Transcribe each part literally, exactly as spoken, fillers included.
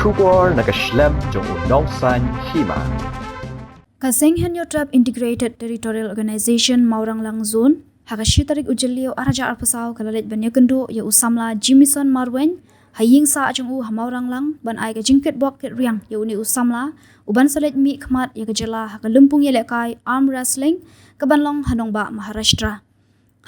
Khubor na ka shlem jong u nongsaiñ hima. Ka Seng Hynñiewtrep Integrated Territorial Organization Mawranglang Zone, ha ka shi tarik u Jylliew arhajar arphew saw ka la leit ban ïakynduh ïa u samla Jimison Marwein, ha ïing sah jong u ha Mawranglang, ban ai ka jingkitbok kitriang ïa une u samla, u ban sa leit mihkhmat ïa ka jylla ha ka lympung ïalehkai arm wrestling, ka ban long ha nongbah Maharashtra.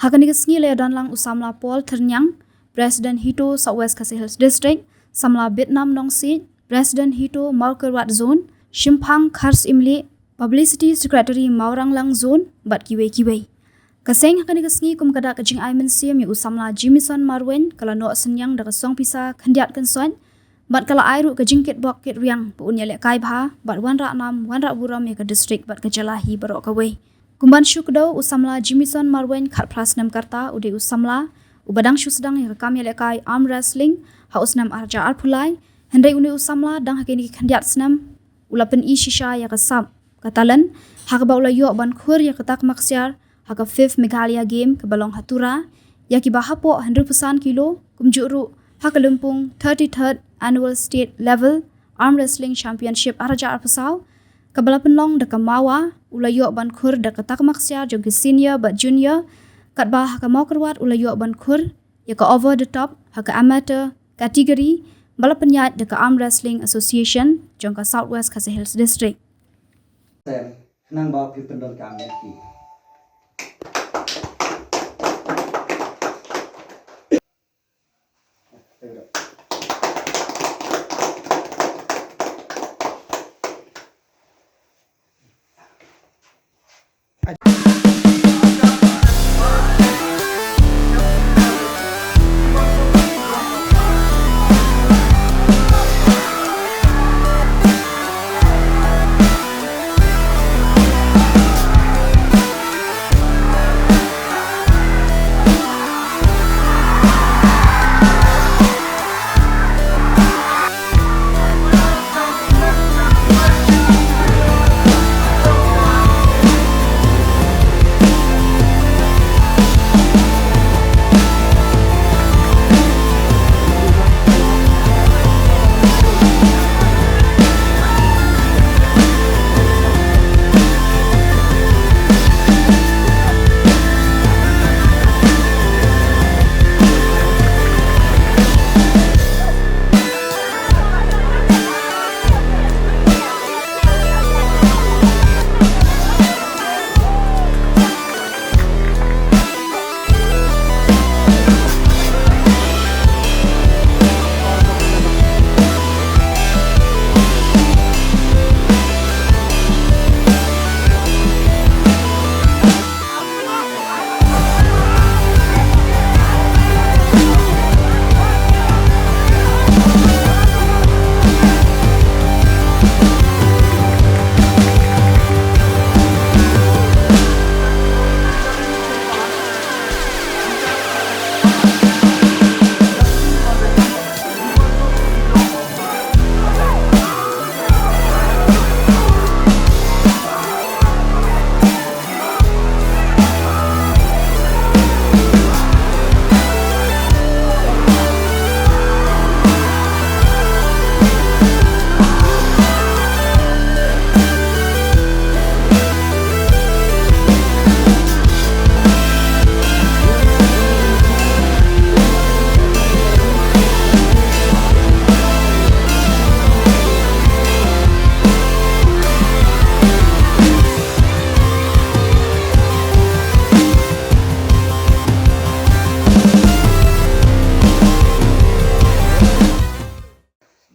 Ha kane ka sngi la ïadon lang u samla Paul Thyrniang, President HITO South West Khasi Hills District, samla Bitnam Nongsiej, President HITO Mawkyrwat Zone, Shymphang Kharsimlieh, Publicity Secretary Mawranglang Zone, bad kiwei kiwei. Ka seng ha kane ka sngi kum ka dak ka jingai mynsiem ïa u samla Jimison Marwein, ka la noh synñiang da ka song pisa khyndiat kynsoit, bad ka la ai ruh ka jingkitbok kitriang ba un ïalehkai bha, bad wanrah nam, wanrah burom ïa ka district bad ka jylla hi baroh kawei. Kumban shu kdew, u samla Jimison Marwein, khatphra snem ka rta, u dei u samla uba dang shu sdang ïa ka kam ïalehkai arm wrestling ha u snem arhajar arphew lai, hynrei une u samla dang ha kine ki khyndiat snem u la pyni shisha ïa ka sap, ka talent, ha kaba u la ïoh ban khur ïa ka takma ksiar ha ka fifth Meghalaya Game kaba long ha Tura, ïa kiba hapoh hynriewphew san kilo, kumjuh ruh ha ka lympung thirty-third Annual State Level Arm Wrestling Championship arhajar arphew saw, kaba la pynlong da ka MAWA, u la ïoh ban khur da ka takma ksiar jong ki senior bad junior, katba ha ka Mawkyrwat u la ïoh ban khur ïa ka over the top ha ka amateur category, ba la pynïaid da ka Arm Wrestling Association jong ka South West Khasi Hills District. Khnang ba phi pyndonkam ïa ki.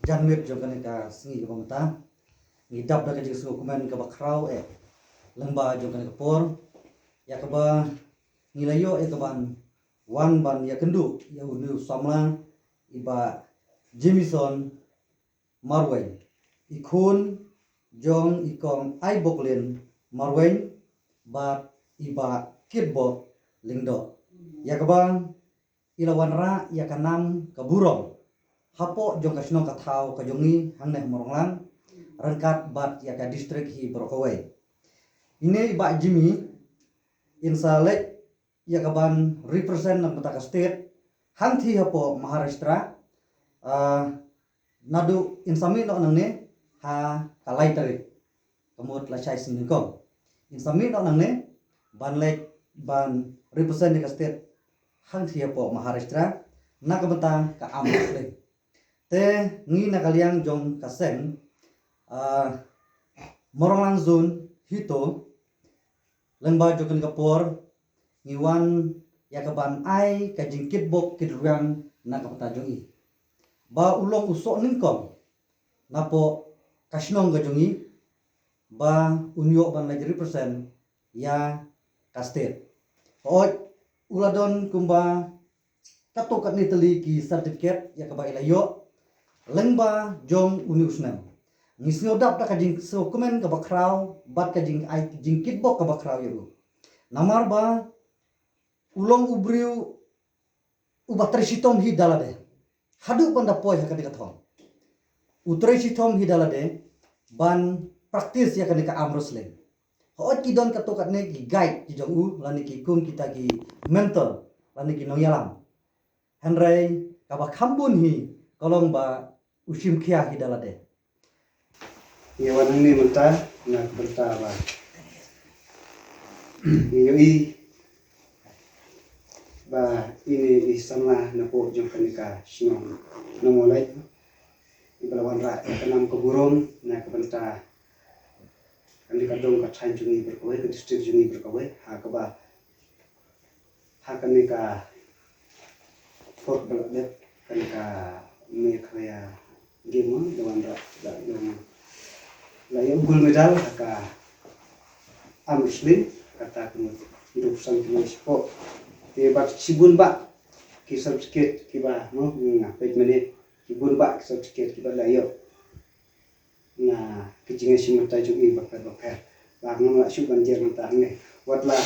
Janmiet jong kane ka sngi kaba mynta, ngi dap da ka jingsngewkmen kaba khraw eh lyngba jong kane ka por, ïa kaba ngi la ïoh ïa kaban wan ban ïakynduh ïa une u samla, i Bah Jimison Marwein, i khun jong i Kong Aiboklin Marwein bad i Bah Kitbok Lyngdoh, ïa kaba i la wanrah ïa ka nam ka burom hapoh jong ka shnong ka thaw ka jong ngi hangne ha Mawranglang, ryngkat bad ïa ka district hi baroh kawei. Ine i Bah Jimmy in sa leit ïa kaban represent na ka bynta ka state hangtei hapoh Maharashtra, ah, Naduh in sa mih noh nangne ha ka lai tarik, ka mut la shai sngi nyngkong, in sa mih noh nangne ban leit ban represent ïa ka state hangtei hapoh Maharashtra na ka bynta ka arm wrestling. Te ngi na ka liang jong ka seng, ah, Mawryngkneng zone hi to, lyngba jong kane ka por ngi wan ïa ka ban ai ka jingkitbok kitrwiang na ka bynta jong i, ba u long u soh nyngkong napoh ka shnong ka jong i, ba un ïoh ban leit represent ïa ka state. Hooid, u la don kumba katto katne tylli ki certificate ïa kaba i la ïoh lyngba jong une u snem. Ngi sngewdap da ka jingsngewkmen kaba khraw bad ka jing, ai, jingkitbok kaba khraw ïa u. Namar ba u long u briew uba trei shitom hi da lade haduh ban da poi ha kane ka thong. U trei shitom hi da lade ban practice ïa kane ka arm wrestling. Hooid, ki don katto katne ki guide ki jong u, lane ki kum kita ki mentor, lane ki nongïalam. Hynrei kaba kham bun hi ka long ba u shim khia hi da lade. Ngi wan hangne mynta na ka bynta ba ngi ïohi ba ine i samla napoh jong kane ka shnong Nongmawlai, iba la wanrah ïa ka nam ka burom na ka bynta kane ka dong ka thaiñ jong ngi baroh kawei, ka district jong ngi baroh kawei, ha kaba ha kane ka por ba la dep kane ka Meghalaya Games, da wanrah, da long, la ïoh gold medal ha ka arm wrestling, kata ka mut hynriewphew san kilo shapoh. Te bad shibun bah ki certificate kiba, mo, nga peit mynne, shibun bah ki certificate kiba la ïoh na ki jingïashim bynta jong i bapher bapher. Ba ngam lah shuh ban jer mynta hangne. Wat la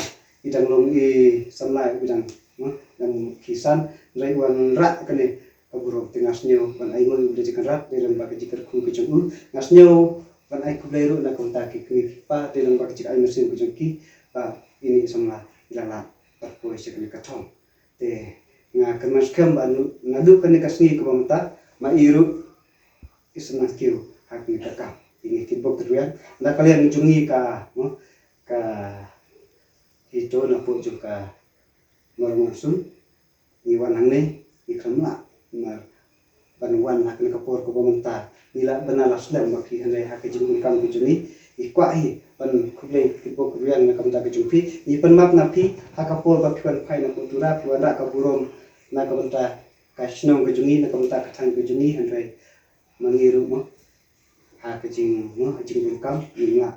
i dang long i samla, i dang, hmm, dang ki san, hynrei i wanrah kane ka burom, te nga sngew ban ai nguh ïa u Blei Jingkyrkhu dei lyngba ka jingkyrkhu ka jong u. Nga sngew ban ai khublei ruh na ka bynta ki kmie ki kpa dei lyngba ka jingai mynsiem ka jong ki, ba ine i samla i la lah ban poi sha kane ka thong. Te nga kyrmen skhem ba naduh kane ka sngi kaba mynta, ma i ruh i sa nang kiew ha kane ka kam. Te ngi kitbok kitrwiang na ka liang jong ngi ka, mo, ka HITO napoh jong ka Mawryngkneng zone. Ngi wan hangne, ngi khlem lah namar ban wan ha kane ka por kaba mynta. Ngi lah ban la slem bad ki, hynrei ha ka jingdonkam ka jong ngi, ngi kwah hi ban khublei kitbok kitrwiang na ka bynta ka jong phi. Ngi pan map na phi ha ka por ba phi wan phai na Potura, phi wanrah ka burom na ka bynta ka shnong ka jong ngi, na ka bynta ka thaiñ ka jong ngi, hynrei ma ngi ruh, mo, ha ka jing, mo, ha jingdonkam, ngim lah